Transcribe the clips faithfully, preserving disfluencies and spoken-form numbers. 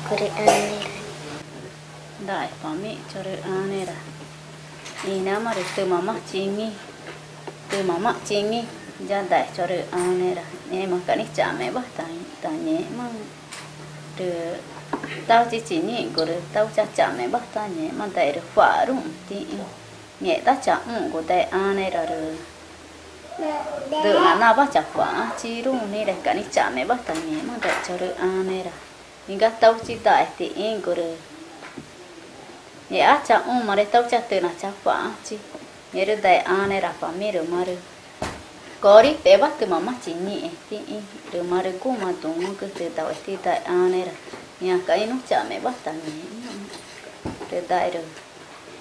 Rü ãnera. Dae Pamixĩ chorü ãnera. Inama rü tüma Maxchingüi, tüma Maxchingüi ya dae chorü ãnera. Ngẽmaca̱x nixĩ chamaxẽwa ta, tangẽxma. Rü tãũ chi chiñixgu rü tãũ chachaxmewa tangẽxma dae rü cua̱xruü̃ tixĩ. Ngextá chaxũgu dae ãnera rü düxna nawa chacua̱xãchiruü̃ nixĩ rü ca̱x nixĩ chamaxẽwa tangẽxma dae chorü ãnera. Ngẽxguma tãũ chi dae tixĩgu rü ngextá chaxũma rü tãũ cha tüxna chacua̱xãchi. Ngẽxguma rü dae ãnera Pamixĩ rü marü Corixpewa tüma Maxchingüi tixĩ rü marü guxü̃ma duü̃xü̃gü tüxda̱xe tixĩ dae ãnera. Ngẽmaca̱x nixĩ nuã chamaxẽwa tangẽxma rü dae rü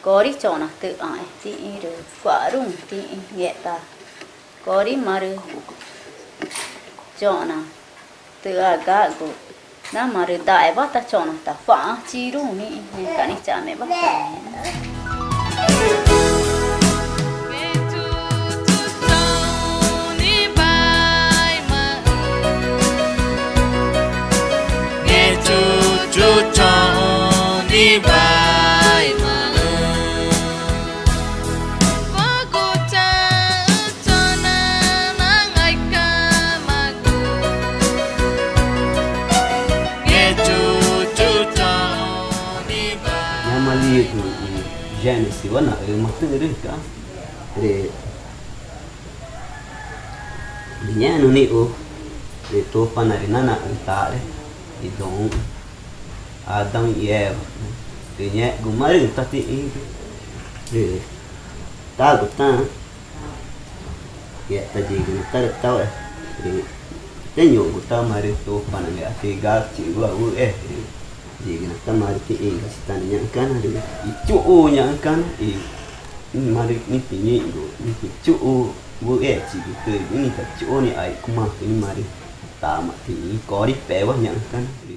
Corix choxna tüxãẽ tixĩ rü cua̱xruü̃ tixĩ ngextá Corix marü choxna tüxãgagu na marü daxewa ta choxna tacua̱xãchiruü̃ nixĩ. Ngẽmaca̱x nixĩ chamaxẽwa tangẽxma. Ngechuchu choxü̃ nimbaimaxü̃. Guxü̃ chaxü̃ choxna nangaicamagu. Ngechuchu choxü̃ nimbaimaxü̃. Ñoma líburu i Génesiwa naxümatüxü̃rüxü̃ca̱x rü rü ngẽxna nixu rü Tupana rü nanaxü̃ taxre i duü̃xü̃ Adãũ i Ewa rü ngẽxgumarüü̃ tá tixĩgü rü taxgu tá ngextá yigüna tá rü tauxre rü tá ñuxgu tá marü Tupana ngextá tigachigu wüxe rü yigüna tá marü tixĩgachitana ñaxü̃cana rü ichuxu ñaxü̃cana i marü nixĩ tiñuxgu nixĩ tichuxu wüxechigü tügü nixĩ tachuxu nixĩ aixcüma nixĩ marü tamaã tixĩ Corixpewa ñaxü̃cana rü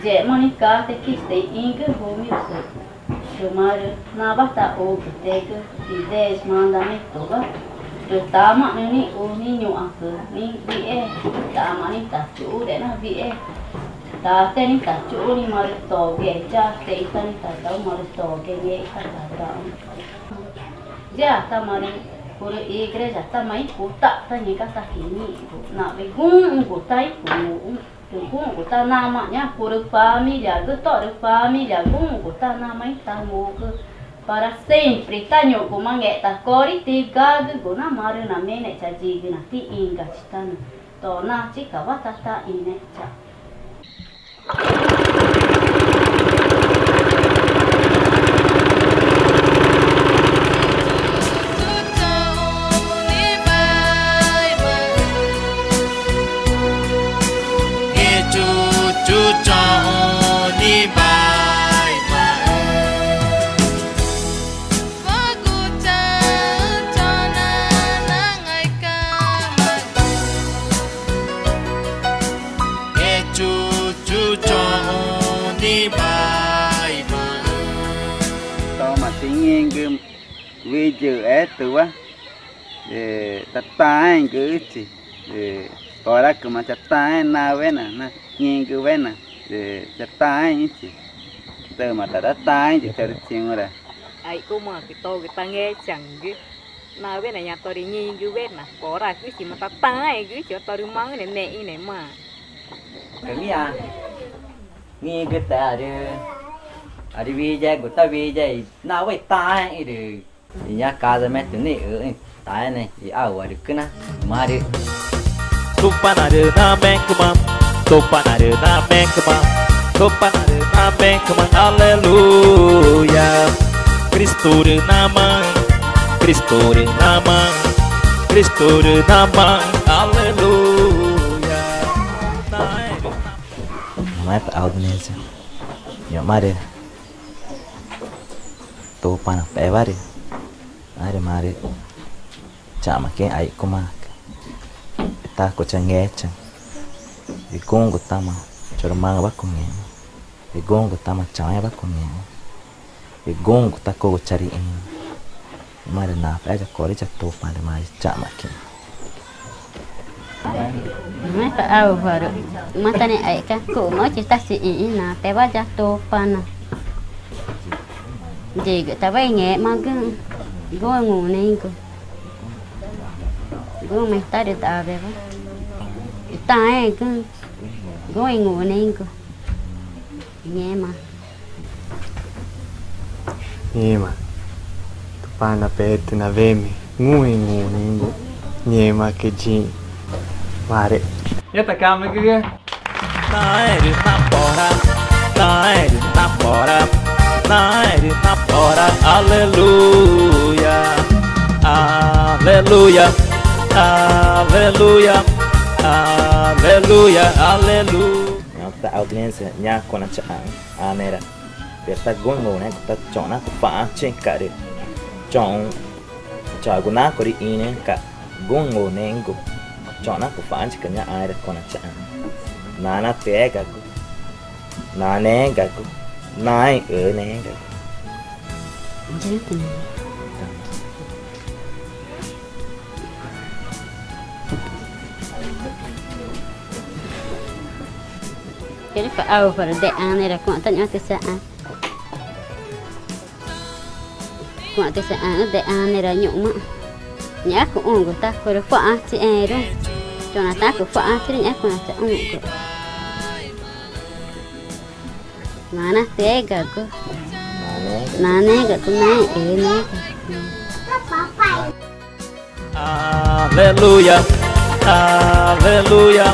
Yema nixĩ catequista ixĩgüxü̃ Romildo rü marü nawa taxugütegü i dez mandamentowa rü tamaã nixĩ nixu nixĩ ñuxãcü nixĩ wüxe tamaã nixĩ tachuxu rüe̱xna wüxe tate nixĩ tachuxu nixĩ marü togue ya texü̃ tá nixĩ tadaxu marü togue ngextá tadaxu. Ya tá marü curü igreja tá marü icuta̱x tá ngẽxguma tá quiñigu nawe guxü̃gu tá icunguxü̃. Rü guxü̃gu tá namaã ñaã curü familiagü tórü familia guxü̃gu tá namaã ítangugü para sempre tá ñuxguma ngextá Corix tigagügu na marü name ne cha yigüna tixĩgachitana to nachicawa tá taxĩ ne cha. Ngechuchu choxü̃ nimbaimaxü̃. Guxü̃ chaxü̃ choxna nangaicamagu. Ngechuchu choxü̃ nimbaimaxü̃. Toma tixĩgü wüxi yüxetüwa. Rü tataãẽgüxüchi rü toracüma chataãẽ nawena na ngĩgüwena rü chataãẽxü̃chi. Tüma tataãẽ chorü chiüra aixcüma togü tangechaü̃gü nawena ñaã torü ngĩgüwena poracüchima tataãẽgüchiwa torü maxü̃ne nexü̃nemaã. Ngĩgütaxü̃ arü arü wüxiegu tá wüxi i nawa i taãẽxü̃ rü i ñaã casamento nixüxü̃ i taãẽne i áuarücüna marü. Tupana rü namexcüma, Tupana rü namexcüma, Tupana rü namexcüma, aleluya. Cristo rü namaxü̃, Cristo rü namaxü̃, Cristo rü namaxü̃, aleluya. Namaxẽpa Aldonesia. Ñu̱xma rü Tupana pexewa rü arü marü chama que̱xẽ aixcüma rü tacuchangechaü̃ rü guxü̃gu tama chorü maxü̃wa cungẽxü̃ rü guxü̃gu tama chauéwa cungẽxü̃ rü guxü̃gu tá cuxü̃ charüxĩnü. Marü napa̱xe ya Corix ya Tupana rü marü chama que̱xẽ. Namaxã ta aurü, mata nixaixca̱x cuxmaxü̃chi ta chiĩxü̃, napewa ya Tupana. Yigütawa i ngẽxmagüxü̃ guxü̃ i ngunexü̃gu, guxü̃ metade dawewa i taãẽgüxü̃ guxü̃ i ngunexü̃gu. Ngẽma, ngẽma Tupana Petü i naweme guxü̃ i ngunexü̃gu. Ngẽmaãcü yixĩ. Marü. Ñatacamücügü. Naẽrü napora, naẽrü napora, naẽrü napora. Aleluya, aleluya, aleluya, aleluya, aleluya. Ñaã ta audiência ñaã conachaxãxü̃ ãnera, rü ta guxü̃ i ngunexü̃gu, ta choxna cufaãchiü̃ca̱x rü choxü̃, choxü̃gu naco rüxĩnüxü̃ca̱x guxü̃ i ngunexü̃gu, choxna cufaãchiü̃ca̱x ñaã ãẽra conachaxãxü̃. Nanatüégagu, Nanüégagu, Naẽxü̃nüégagu. Quero pa aurü de ãnera cua̱xta ñu̱xma tüxü̃ chaxã, cua̱xta tüxü̃ chaxã de ãnera ñu̱xma. Ñaã cuxũgu ta curü cua̱xãchi erü, choxna ta cufaãchirü ñaã cua̱xta chaxũgu. Nanatüégagu, Nanüégagu, Naẽxü̃nüégagu. Aleluya, aleluya,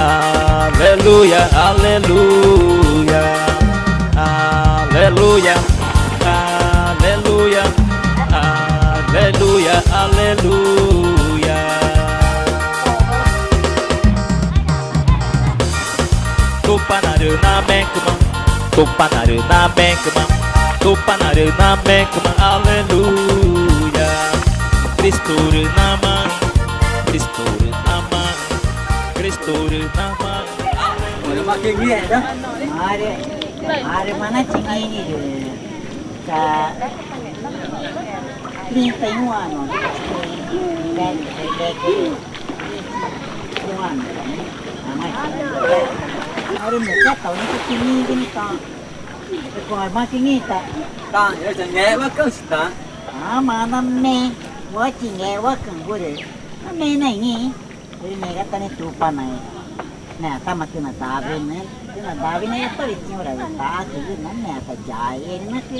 aleluya, aleluya. Aleluya, aleluya, aleluya, aleluya. Tupana rü namecüma, Tupana rü namecüma, Tupana rü namecüma, aleluya. Cristo rü namaxü̃, Cristo rü namaxü̃, Cristo rü namaxü̃. Marü, marü manachiĩgüxü̃. Tá trinta e um anos. Um ano. Arü nüxü̃ tá tau nixĩ tá. Tá, tá, tá. Ama name, wachingexwaca̱x wüxi. Name naĩ. Erü ngẽxguma tá nixĩ Tupanae. Nea tama tüxna dawena, tüxna dawena ya tórü tiü̃ rü ta̱xacügüna, nea ta yaexẽẽnacü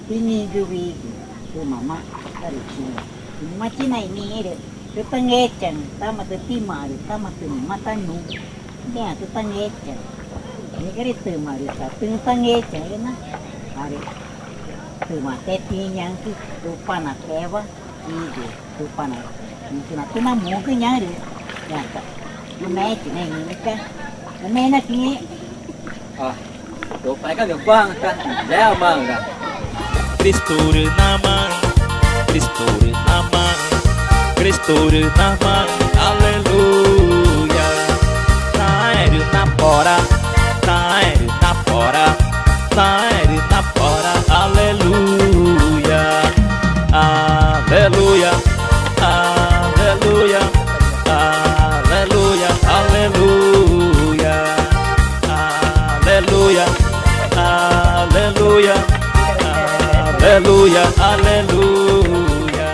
tüxü̃ nigü wüxi. Tümamaã tórü tiü̃ rü, tümamaã tüxna i nixĩ rü, tüxü̃ tangechaü̃, tama tütimaã rü tama tüma tá nuxü̃. Nea tüxü̃ tangechaü̃. Ngẽxguma rü tüma rü ta tüxü̃ tangechaü̃ rü na, arü tüma tetiü̃ ñaxü̃cü Tupana pewa. Igu Tupana, nüxna tüxü̃ namugü ñaxü̃ rü, ñaca, namachi nixĩ, namachi nixĩ. Tupana, Cristo rü namaxü̃, Cristo rü namaxü̃, Cristo rü namaxü̃, aleluya. Naẽ rü napora, naẽ rü napora, naẽ rü napora, aleluya. Aleluya, aleluya, aleluya, aleluya. Aleluya, aleluya, aleluya, aleluya.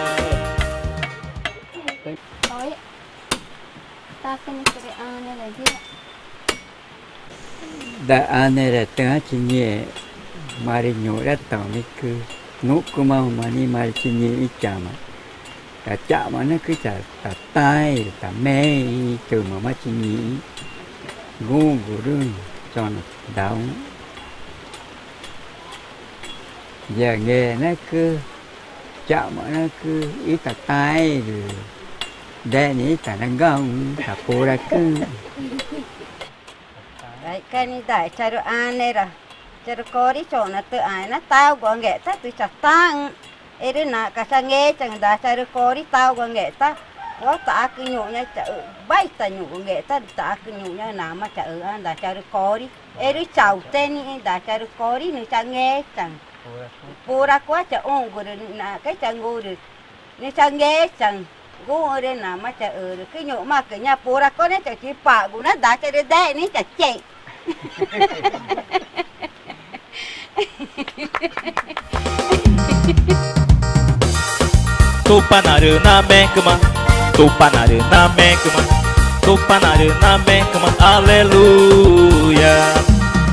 Tá, tá, tá. Da ãnera tüxü̃́ chiñie marü ñuxre ta nixĩ, nuxcüma nixĩ marü chiñie i chama. Tá chama nixĩ tá taẽ, tá meẽ i tümamaã chiñie i guxü̃gürüü̃ choxna dauxü̃. Yangẽxma nixĩ chama nixĩ ítataãẽ rü dexna ítanaxü̃ tapuracüxü̃. Aixcüma nixĩ i daxĩ charü ãnera, charü cori choxna tüxãẽxü̃ na taxugua ngextá tüxü̃ chataãxü̃. Erü naxca̱x changechaü̃ da charü cori taxugua ngextá, wa taxacü ñuxã́, chaxü̃ baita ñuxgu ngextá rü taxacü ñuxã́, namaã chaxü̃xü̃ da charü cori. Erü chaute nixĩ da charü cori nüxü̃ changechaü̃. Puracüwa chaxũgu rü naxca̱x changu rü nüxü̃ changechaü̃. Guxü̃ rü namaã chaxü̃ rü cü ñu̱xmaãcü ñaã puracü ne chachipagu na dacha rü dexni chacheü̃. Tupana rü namecüma, Tupana rü namecüma, Tupana rü namecüma, aleluya.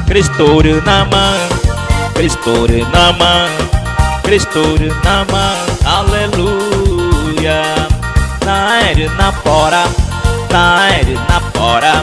Cristo rü namaã, Cristo rü namaã, Cristo rü namaã, aleluya. Naẽ rü napora, naẽ rü napora,